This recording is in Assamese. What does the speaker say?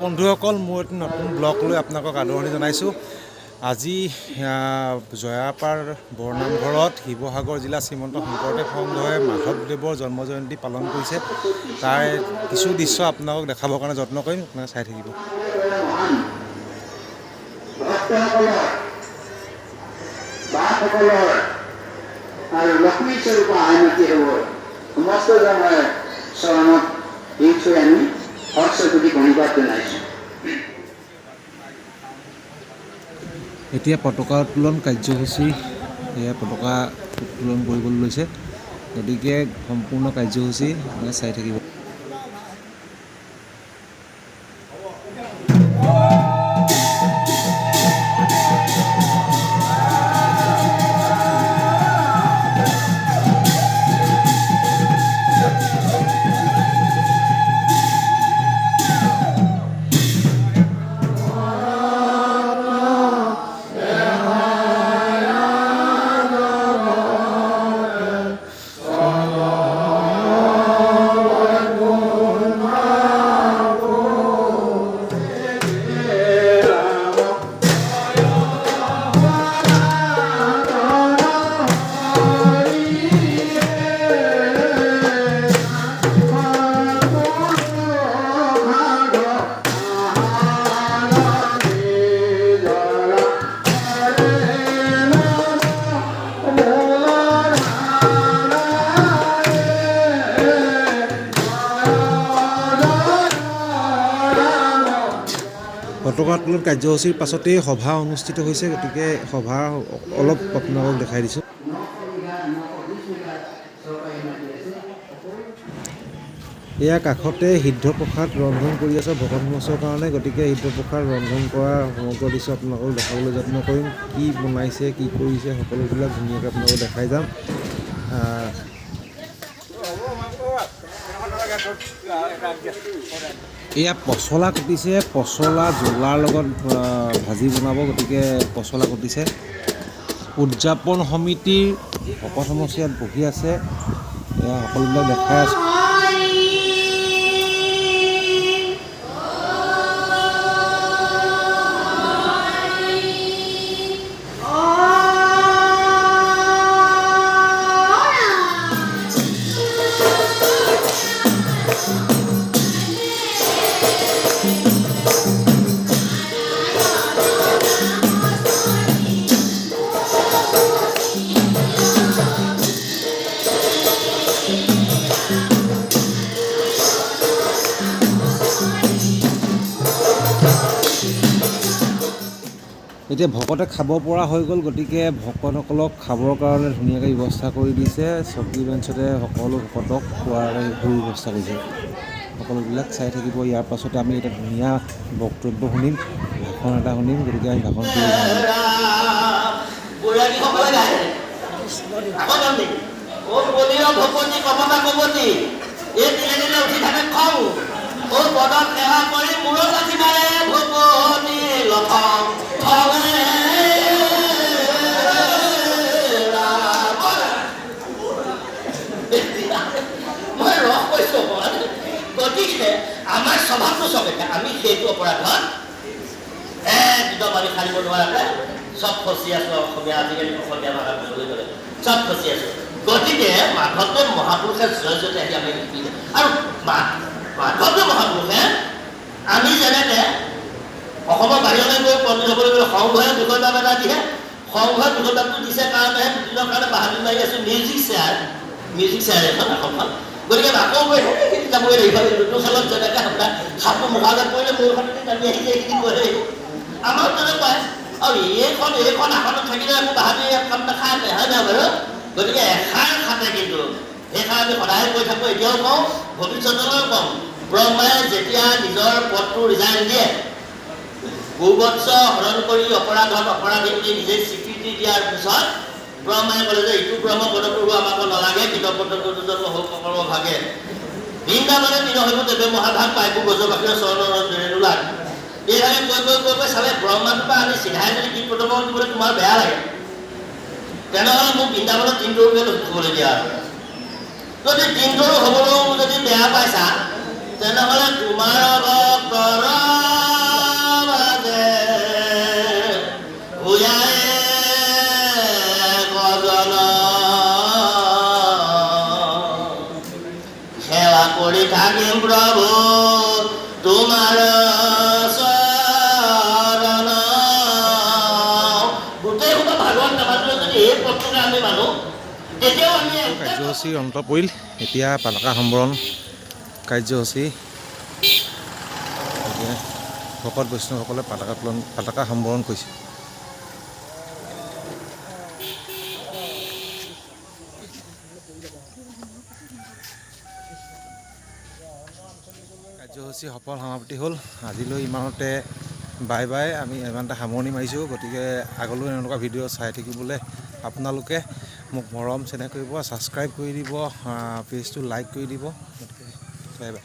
বন্ধুসকল, মোৰ এটি নতুন ব্লগ লৈ আপোনালোকক আদৰণি জনাইছোঁ। আজি জয়াপাৰ বৰনামঘৰত শিৱসাগৰ জিলা শ্ৰীমন্ত শংকৰদেৱ সংঘই মাধৱদেৱৰ জন্ম জয়ন্তী পালন কৰিছে। তাৰ কিছু দৃশ্য আপোনালোকক দেখাবৰ কাৰণে যত্ন কৰিম, আপোনালোকে চাই থাকিব। ভক্তসকলৰ, বাপসকলৰ আৰু লক্ষ্মী স্বৰূপ আইমতী হ'ব সমস্তজনৰ চৰণত এই থৈ আমি সৰস্বতী প্ৰণিপাত জনাইছোঁ। এতিয়া পতাকা উত্তোলন কাৰ্যসূচী, এয়া পতাকা উত্তোলন কৰিবলৈ লৈছে, গতিকে সম্পূৰ্ণ কাৰ্যসূচী আপোনালোকে চাই থাকিব। পতাকা উত্তোলন কাৰ্যসূচীৰ পাছতেই সভা অনুষ্ঠিত হৈছে, গতিকে সভা অলপ আপোনালোকক দেখাই দিছোঁ। এয়া কাষতে সিদ্ধ প্ৰসাদ ৰন্ধন কৰি আছে ভকত মঞ্চৰ কাৰণে, গতিকে সিদ্ধ প্ৰসাদ ৰন্ধন কৰা সমগ্ৰ দৃশ্য আপোনালোকক দেখাবলৈ যত্ন কৰিম। কি বনাইছে, কি কৰিছে, সকলোবিলাক ধুনীয়াকৈ আপোনালোকক দেখাই যাম। এয়া পচলা কুটিছে, পচলা জ্বলাৰ লগত ভাজি বনাব, গতিকে পচলা কুটিছে। উদযাপন সমিতিৰ ভকত সমস্যাত ইয়াত বহি আছে, এয়া সকলোবিলাক দেখাই আছোঁ। এতিয়া ভকতে খাব পৰা হৈ গ'ল, গতিকে ভকতসকলক খাবৰ কাৰণে ধুনীয়াকৈ ব্যৱস্থা কৰি দিছে। চকী বেঞ্চতে সকলো ভকতক খোৱাৰ সুব্যৱস্থা কৰিছে। সকলোবিলাক চাই থাকিব। ইয়াৰ পাছতে আমি এটা ধুনীয়া বক্তব্য শুনিম, ভাষণ এটা শুনিম, গতিকে আমি ভাষণ মই ৰস কৈছো অকণমান। গতিকে আমাৰ স্বভাৱটো চব একে, আমি সেইটো অপৰাধত একদম আমি সাৰিব নোৱাৰাকে চব ফচি আছো। অসমীয়া আজিকালি অসমীয়া ভাষা ক'বলৈ গ'লে চব ফচি আছো। গতিকে মাধৱদেৱ মহাপুৰুষে জয় জয়তে আহি আমি আৰু মাধৱদেৱ মহাপুৰুষে আমি যেনেকে অসমৰ বাহিৰলৈ গৈ পণ্ডিত হ'বলৈ গ'লে সংঘয়ে বিষয়বাব এটা দিয়ে, সংঘয়ে বিষয়বাবটো দিছে কাৰণেহে দুদিনৰ কাৰণে বাহাদুৰ মাৰি আছোঁ। মিউজিক চেয়াৰ, মিউজিক চেয়াৰ এখন আসনখন, গতিকে আকৌ গৈ সেইখিনি যাবই লাগিব। লুডু খেলত যেনেকৈ আপোনাৰ সাপটো মুখৰ আগত পৰিলে মূৰখনতে নামি আহি যায়, সেইখিনি গৈ আহিব আমাৰো তেনেকুৱাই। আৰু এইখন আসনত থাকিলে একো বাহাদুৰি কাম নাখায়, হয় নহয় বাৰু? গতিকে এষাৰ খাতে, কিন্তু সেইষাৰ আমি সদায় কৈ থাকোঁ, এতিয়াও কওঁ, ভৱিষ্যতলৈও কওঁ। ব্ৰহ্মাই যেতিয়া নিজৰ পদটো ৰিজাইন দিয়ে, গোবৎস হৰণ কৰি অপৰাধত অপৰাধী বুলি নিজে স্বীকৃতি দিয়াৰ পিছত ব্ৰহ্মাই ক'লে যে ইটো ব্ৰহ্ম পদপ্ৰভু আমাক নালাগে, কীটপতংগ হওক কৰ্ম ভাগে বৃন্দাবনে দিন হইব তেবে মহাভাগ পাইব গজবাসীৰ চৰণৰ ৰেণুলাগ। এইভাগে কৈ কৈ কৈ কৈ চালে ব্ৰহ্মাটোৰ পৰা আনি চিধাই যদি কীট পতংগ দিবলৈ তোমাৰ বেয়া লাগে, তেনেহ'লে মোক বৃন্দাবনত দিনটোৰকে হ'বলৈ দিয়া। যদি দিনটোৰো হ'বলৈও যদি বেয়া পাইছা, তেনেহ'লে তোমাৰ ভক্তৰ তোমাৰ চৰণ। গোটেই সোপা ভাগৱত নামানিলেও যদি এই পথটোকে আমি মানো, তেতিয়াও আমি কাৰ্যসূচীৰ অন্ত পৰিল। এতিয়া পতাকা সম্বৰণ কাৰ্যসূচী। এতিয়া ভকত বৈষ্ণৱসকলে পতাকা তোলন, পতাকা সম্বৰণ কৰিছে। কাৰ্যসূচী সফল সমাপ্তি হ'ল। আজিলৈ ইমানতে বাই বাই। আমি ইমানতে সামৰণি মাৰিছোঁ। গতিকে আগলৈও এনেকুৱা ভিডিঅ' চাই থাকিবলৈ আপোনালোকে মোক মৰম চেনেহ কৰিব, ছাবস্ক্ৰাইব কৰি দিব, পেজটো লাইক কৰি দিব। গতিকে বাই বাই।